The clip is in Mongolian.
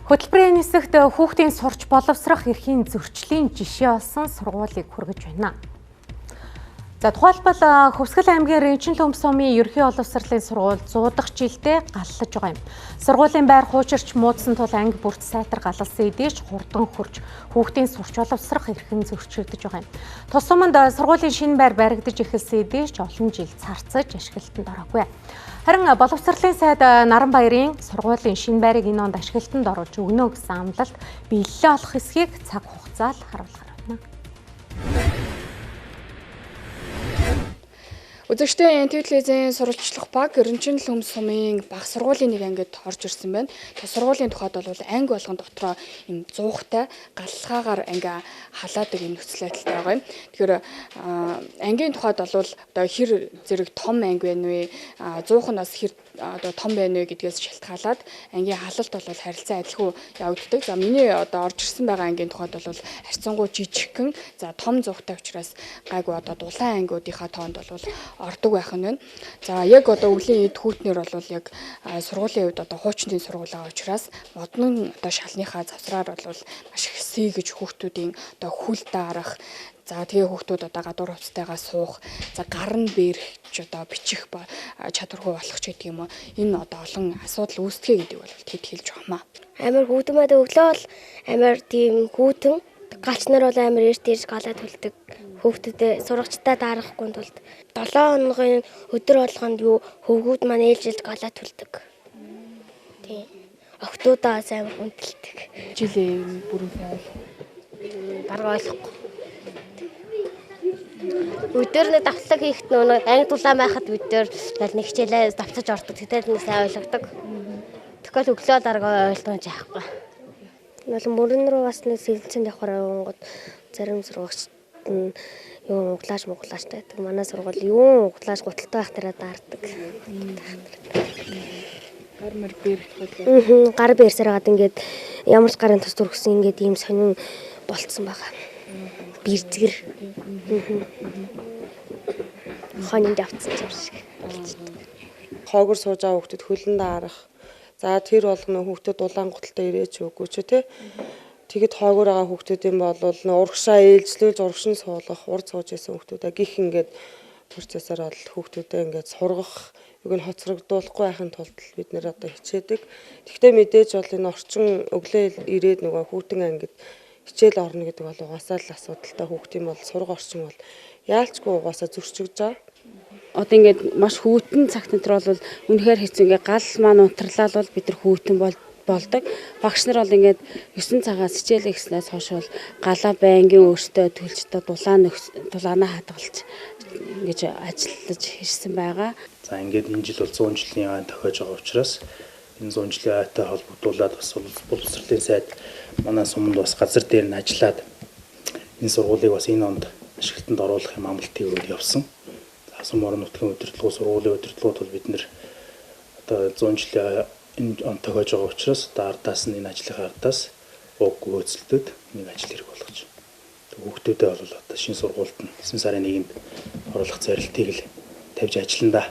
Хөтөлбөрийн хэсэгт хүүхдийн сурч боловсрох эрхийн зөрчлийн жишээ болсон сургуулийг хүргэж байна. За тухайлбал Хөвсгөл аймгийн Рэнчин-Лүмб сумын ерөнхий боловсролын сургууль 100 дахь жилдээ галлаж байгаа юм. Сургуулийн байр хуучирч муудсан тул анги бүрт сайтар галалсан эдийч хурдан хөрч хүүхдийн сурч боловсрох эрхэн зөрчигдөж байгаа юм. Тус суманд сургуулийн шинэ байр баригдаж эхэлсэн эдийч олон жил царцаж ашиглалтанд ороогүй. Харин боловсролын сайд Наранбаярын сургуулийн шинэ байрыг энэ онд ашиглалтанд оруулж өгнө гэсэн амлалт биелэлээ олох хэсгийг цаг хугацаал харуулгаар байна. Үзэгчдээ НТВ телевизийн сурвалжлах баг Рэнчин-Лүмб сумын баг сургуулийн нэг ангид орж ирсэн байна. Сургуулийн тухайд бол анги болгон дотроо юм зуухтай галлахаагаар анги халаадаг юм нөхцөл байдалтай байгаа юм. Тэгэхээр ангийн тухайд бол одоо хэр зэрэг том анги байна вэ? Зуух нь бас хэр одоо том байна вэ гэдгээс шалтгаалаад ангийн халалт бол харилцан адилгүй явагддаг. За миний одоо орж ирсэн байгаа ангийн тухайд бол харьцангуй жижигхэн, за том зуухтай учраас гайгүй одоо дулаан ангиудынхаа тоонд бол ордог байх нь байна. За яг одоо өвлийн эд хүүтнэр бол яг сургуулийн хувьд одоо хуучны сургууль байгаа учраас модны одоо шалныхаа завсраар бол маш их сийгэж хүүхдүүдийн одоо хүл даарах, за тэгээ хүүхдүүд одоо гадуур хувцастайгаа суух, за гар нь бэрхж одоо бичих чадваргүй болох ч гэдэг юм уу. Энэ одоо олон асуудал үүсдэгэ гэдэг бол тэд хэлж байна. Амар хүүтэн байдаг. Өглөө бол амар тийм хүүтэн. Галч нар бол амар эрт ирж галаа төлдөг. Хүүхдүүдэд сурагчдаа даарахгүй тулд 7 хоногийн өдөр болгонд юу хөвгүүд маань ээлжилж галаа төлдөг. Тийм. Охтуудаа бас амар хүндэлдэг. Жилийн бүрэн сайн бараг ойлгохгүй. Өдөр нэг давтлаг хийхэд нөгөө анги дулаан байхад бид нэр нэг хичээлээ давтаж ордог. Тэгтэл нэг сайн ойлгодог. Тэгвэл өглөө дарга ойлгож яахгүй. Бол мөрөн рүү бас нэг сэлцэнд явахаар явангууд зарим сургагчд нь юу углааж муглаажтай байдаг. Манай сургууль юу углааж гуталтай байх тэрэ даардаг. Гар мөр бэрх. Гар бэрсээр хагаад ингээд ямар ч гарын тус төрсөн ингээд ийм сонин болцсон байгаа. Бэрзгэр. Хонинд явцсан юм шиг болчихдог. Хоогор сууж байгаа хүүхдүүд хөлн даарах. За тэр болгоно хүүхдүүд дулаан гуталтай ирээч үгүй ч тий. Тэгэд хоогор байгаа хүүхдүүдийн бол урагшаа ээлжлүүлж урагш нь суулгах, урд сууж исэн хүүхдүүдээ гих ингээд процессор бол хүүхдүүдээ ингээд сургах, юг нь хоцрогдуулахгүй байхын тулд бид нэр одоо хичээдэг. Тэгвэл мэдээж бол энэ орчин өглөө ирээд нөгөө хүүтэн ангид хичээл орно гэдэг бол угаасаа л асуудалтай хүүхдийн бол сурга орчин бол яалчгүй угаасаа зөрчигдөж байгаа. Одоо ингээд маш хүүтэн цагт энэ бол үнэхээр хэцүү ингээд гал маань унтарлаа бол бид нар хүүтэн болдог. Багш нар бол ингээд 9 цагаас хичээл ихснээс хойш бол галаа байнгын өөртөө төлж одоо дулаанаа хадгалж ингэж ажиллаж ирсэн байгаа. За ингээд энэ жил бол 100 жилийн ай тохиож байгаа учраас энэ 100 жилийн айтай холбогдуулаад бас боловсролын сайд манай суманд бас газар дээр нь ажиллаад энэ сургуулийг бас энэ онд ашиглалтанд оруулах юм амлалтыг өгөөд явсан. За сум орон нутгийн удирдлагууд, сургуулийн удирдлагууд бол бид нэр одоо 100 жилийн энэ он тохиож байгаа учраас одоо ардаас нь энэ ажлынхаа ардаас уг хөөцөлдөд нэг ажил хэрэг болгож хүүхдүүдэд бол одоо шинэ сургуульд нь 9 сарын 1-нд оруулах зорилтыг л тавьж ажиллана да.